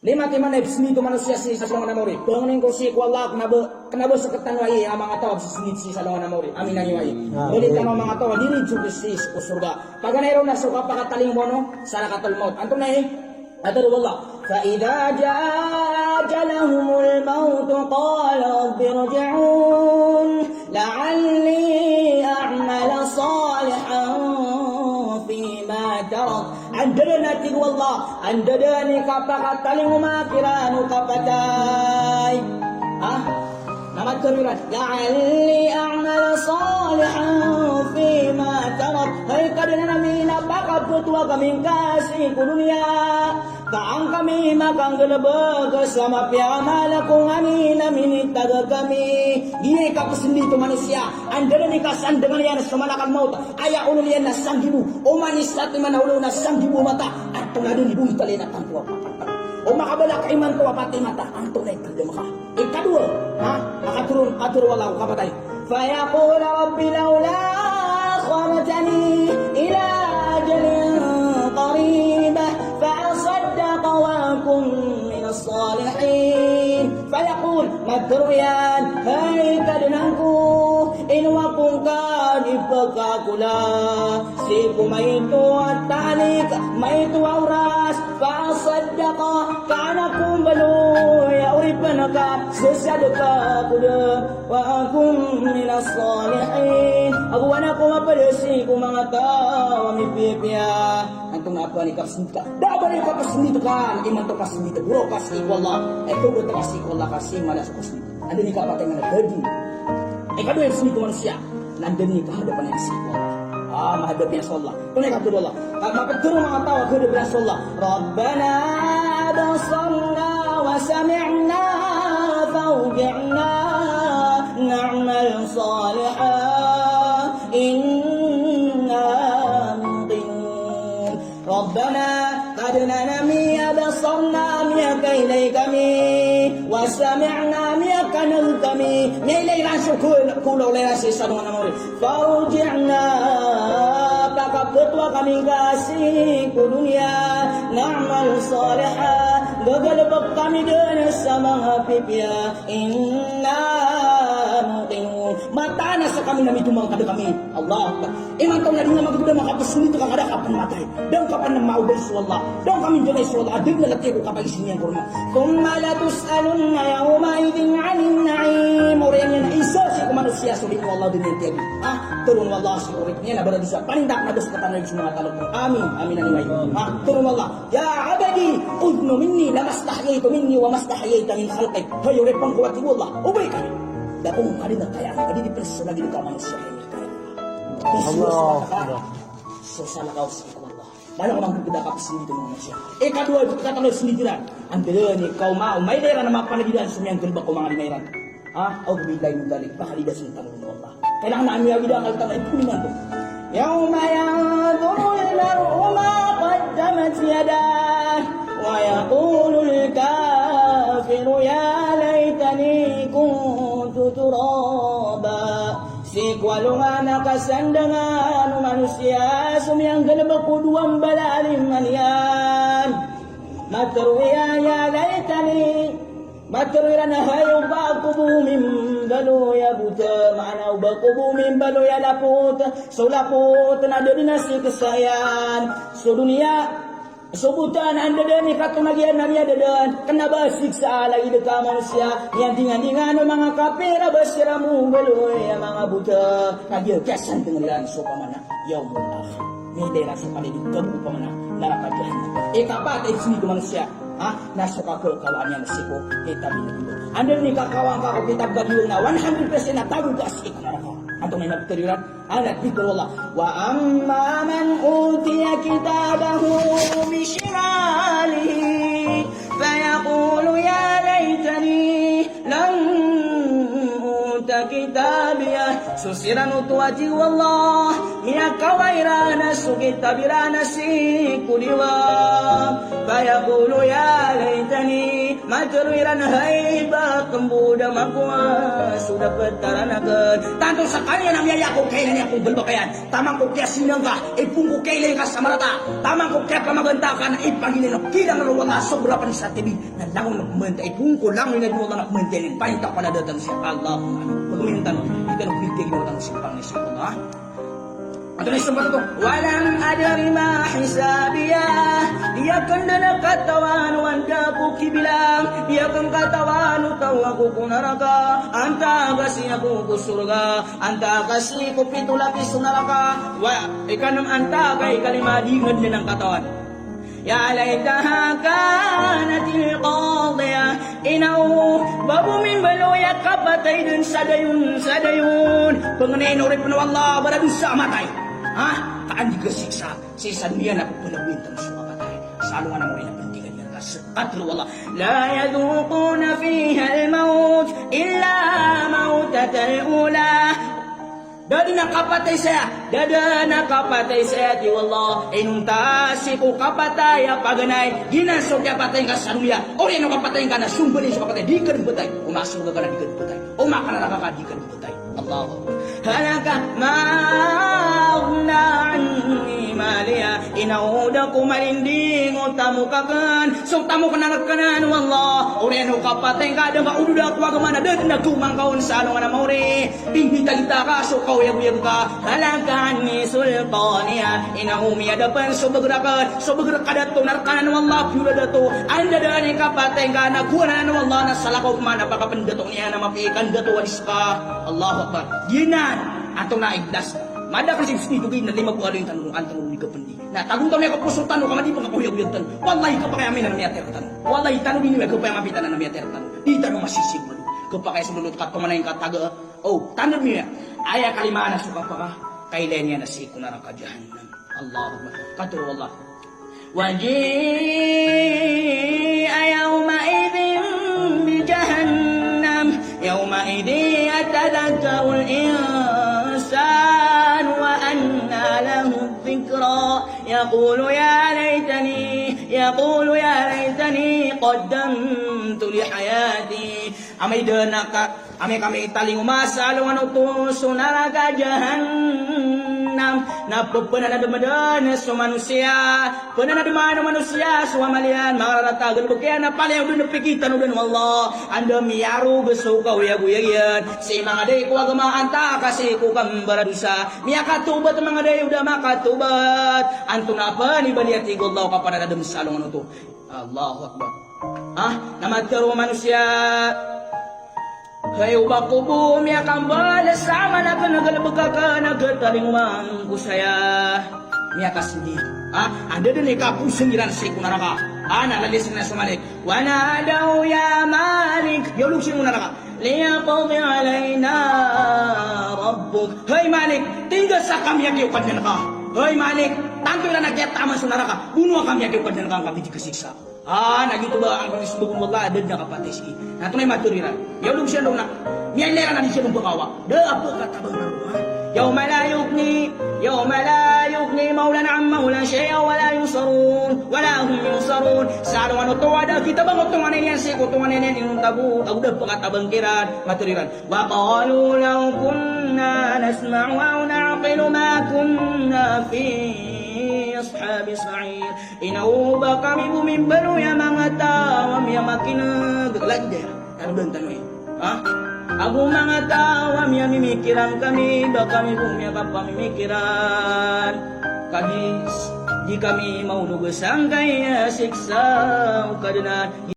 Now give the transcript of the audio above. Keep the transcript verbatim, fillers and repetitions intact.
Lima timan a ipsndit o manosiya sii sa alongan a maori. Pangnin ko sii ko Allah, kna ba, kna ba sktano aya a manga taw a psndit sii sa alongan a maori. Amin a niyo aya. Amin. Bali tano a manga taw a dii ron sii ko sorga. Paganay ron na so kapakatalingoma on, sakaratul maut. Antonaa i? A tharo o Allah: فإذا جاء أجلهم الموت قال رب ارجعون لعلي أعمل صالحا فيما تركت. Anda dn, a tig o Allah, anda dn i kapakatalingoma kiran o kapatay. Ha? Na matharo iran, "La'alli a'mala salihan fima tarak." Hay Kadnan ami, na pakaptoa kami ngka sii ko doniya, ka an kami makanggalbk sa mapiya a amal ko nganin a minitag kami. Giya i kapsndit o manosiya. Anda dn i kasandngan iyan so malakal maut, aya olo iyan na sanggibo, oman i satiman a olo na sanggibo mata, antonaa dn i bontal iyan a tanto a pakat. O makabalak imanto a patay mata, antonaa i kdm ka? Ikadowa, ha? Makatharo, katharo o Allah ko kapatay. Fayaqul rabbi lawla akhartani ila ajalin qarib fa asaddaqa wa akun minas salihin. Fayaqul, matharo iyan, hay Kadnan ko, ino ako ngka di pkhakola sii ko maito a talik, maito a oras, fa asaddaqa, ka an ako mbaloy a oripn ka, so sadka ko dn, wa akun minas salihin, ago an ako mapd sii ko manga taw a mipiyapiya. Antonaa pn i kapsndit ka? Da a ba dn i kapsndit ka, imanto pasndit, boro ka sii ko Allah. Ay, tawbat ka sii ko Allah, ka sii mala so kasndit. Anda dn i kapatay man a dadi. Ikadowa i psndit o manosiya, na anda dn i kahadapan iyan sii ko Allah. Ah, mahadap iyan so Allah. Antonaa i katharo o Allah? Ka maptharo o manga taw a kahadap iran so Allah: Rabbana absarna wa sami'na farji'na na'mal salihan inna muqinun. Rabbana, Kadnan ami, absarna, miyakailay kami, wa sami'na, miyakan'g kami, miyailay iran so kol-, kolawla iran sii sa alongan a maori. Farji'na, pakaptoa kami ngka sii ko doniya, na'mal salihan, gagalbk kami dn sa manga pipiya, inna muqinun. Mataan a skami na mitomang ka da kami. Allahu Akbar. Imanto na di nga magbda makapsndit ka ka da ka pn matay. Da ngka pn maobay so Allah. Da ngka minjogay so Allah. Adn na latiya ko kapagizin iyan ko roma. Thumma latus'alunna yawma'idhin 'anin na'im. Oriyan iyan a isa sii ko manosiya so di o Allah dn iyan tiyagi. Ah, tharoon o Allah sii ko oripn iyan a baradiza. Panindak na dos ka tano so manga talok. Amin. Amin a niyo aya. Ah, tharoon o Allah: Ya 'abdi, udnu minni lamastahyayta minni wa mastahyayta min khalqik. Hay oripn ko, a tig o Allah, obay ka. Da ko ngka dn kayaan, ka di di pn so lagid o ka manosiya. Allahu Akbar. So salakaw sii ko Allah. Mana ko mangkikita ka psndit o manosiya. Ikadowa, ikatlo sndit iran. Anda dn i kaoma o mailay iran a mapanagidan so miyanggalbk ko manga lima iran. Ah, a'udhu billahi min dhalik. Pakalidas iyan tano o Allah. Kailangan na ami awida kal tano ipon imanto. Yawma yanzurul mar'u ma qaddamat yadah wa yaqulul kafiru ya laytani kuntu turaba. Sii ko alongan a kasandngan o manosiya so miyanggalbk ko dowa mbala a lima niyan. Matharo iyan, ya laytani. Matharo iran a hay oba ako bo mimbaloy a bota, maana oba ako bo mimbaloy a lapot. So lapot na da dn a siksa iyan so doniya. So bota na anda dn i katonag iyan na miyada dn, kna ba siksa a lagid ka manosiya. Miyandingandingan o manga kapir a ba siran mambaloy a manga bota. Kagiya kiyasandngan iran so pamana yawmul akhir. Miyailay iran so kalido, kagiya pamana naraka jahannam. Ikapat a ipsndit o manosiya, ha? Na so kakalkawaan iyan sii ko kitab iyan. Anda dn i kakawaan ka ko kitab ka giyoto na one hundred percent na tago ka sii ko naraka. Antonaa i maptharo iran? Aya pitharo o Allah: Wa amma man utiya kitabahu bishimalihi fayaqulu ya laytani lam uta kitabiyah. So siran oto, a tig o Allah, miyakaoma iran so kitab iran sii ko diwang. Fayaqulu ya laytani, Tero iran, hay ba kembo da makowa so da petaran aken. Tanto sekaniyan a miyaya ko kailay niyan ko galebek iyan. Taman ko kiyasinang ka, ipon ko kailay ka sa marata. Taman ko kiyapamaganta ka na ipagilay na kilang ro wala sobra pen sa T V. Na langon na pemanta ipon ko, langon na dowa na pemanta iyan. Painta pala datan si Allah. Pagawin tano, kita na pagawin tano si Allah. Antonaa i sambat oto? Walam adri ma hisabiyah. Di aken den katawan o anda ko kibilang. Di aken katawan o taw ako ko naraka. Antaa ka sii ako ko sorga. Antaa ka sii ko pito lapis o naraka. Wa, ikanem, antaa ka ikalima, di ngka den katawan. Ya laytaha kanatil qadiyah. Ino ba bo mimbaloy a kapatay den sa dayon, sa dayon. Pengenay na oripen o Allah, baradosa a matay. Ha? Ka an di kasiksa. Sii sa doniya na pepelawin tano so kapatay. Sa alongan a mori na pendigan iyan ka sekat ro Allah. La yadhuquna fihal mawt illa mawtatal ula. Da den a kapatay saya, da den a kapatay saya, tig o Allah, inonta sii ko kapatay a paganay, giyanan so kiyapatay ngka sa doniya. Oriyan o kapatay ngka na sombalin so kapatay, di ka den petay. O masorga ka na di ka den petay. O makanaraka ka, di ka den petay. Allahu Akbar. Halaka ma aghna anni maliya. Ino da ko malinding o tamok aken. So tamok na rekanan o Allah. Oriyan o kapatay ngka, da ngka ododa ko agama na da den a gawma ngka on sa alongan a mori. Pinggitalita ka so kaoyagoyag ka. Halaka anni sultaniya. Ino miyada pen so beger aken. So beger ka dato na rekanan o Allah, piyola dato. Anda den i kapatay ngka na gowanan o Allah na salakaw pman a pakapendato niyan a mapiya i kandato a di seka. Allahu Akbar. Giyanan. Antonaa i das? Madakel sii, sii, tig iyan na lima polo a aloy tano, antonaa i kapendi. Na tago tano iya ko poso tano, ka madi pen kaoyagoyag tano. Wallahi, kapakay a minan a miyatero tano. Wallahi, tano di niyo kapakay a mapita na miyatero tano. Di tano masisig malo. Kapakay so lolot ka tomanay ka taga O, tandem iyan. Aya kalima na so kapaka, kailay niyan na sii ko naraka jahannam. Allahu Akbar. Katharo o Allah. Wa ji'a yawma'idhin bi jahannam. Yawma'idhin yatadhakkarul insanu wa anna lahudh dhikra. Yaqulu ya laytani, yaqulu ya laytani qaddamtu li hayati. Amay den a ka Amay ka mitalingoma sa alongan oto so naraka jahannam, na pepenanadem den so manosiya, penanademan o manosiya so amal iyan, makararata a galebek iyan, na palaya o den a pikitan o den o Allah. Anda miyarog so kaoyagoyag iyan sii mangaday ko agama, antaa ka sii ko kambaradosa. Miyakatawbat mangaday o da makatawbat. Antonaa pen i bali a tig o Allah o kapananadem sa alongan oto? Allahu Akbar. Ah, na matharo o manosiya. Hay, o ba ko bo miyakambal sa amal aken a galebek aken a ketalingoma ko saya. Miyakasendit. Ah, anda den i kaposeng iran sii ko naraka. Ah, na lalis iran so Malik. Wa nadaw ya Malik. Iyolog sii ko naraka. Liyaqdi alayna rabbuk. Hay Malik, tingga sa kami a kiyo Kadnan ka. Hay Malik, tanto iran a kiyataman so naraka. Bonoa kami a kiyo Kadnan ka, kami di kasiksa. Ah, na giyoto ba angkoto i sembag o Allah, da den a kapatay sii. Na antonaa i matharo iran? Iyolog siran roo na miyailay iran a di siran pekawa. Da a pekatabang iran roo, ha? Yawma la yughni, yawma la yughni mawlan an mawlan shay'an wa la yunsarun, wa la hum yunsarun. Sa alongan oto a da kitabang o tonganay niyan sii ko tonganay niyan inonta bo, ago da pekatabang kiran. Matharo iran. Wa qalu law kunna nasma'u aw na'qilu ma kunna fi ashabis sa'ir. Ino ba kami bo mimbaloy a manga taw a miyamakineg, lagid iyan. Tanodan tano i. Ha? Ago manga taw a miyamimikiran kami, ba kami bo miyakapamimikiran. Ka di, di kami maolog sangkai a siksa o Kadnan.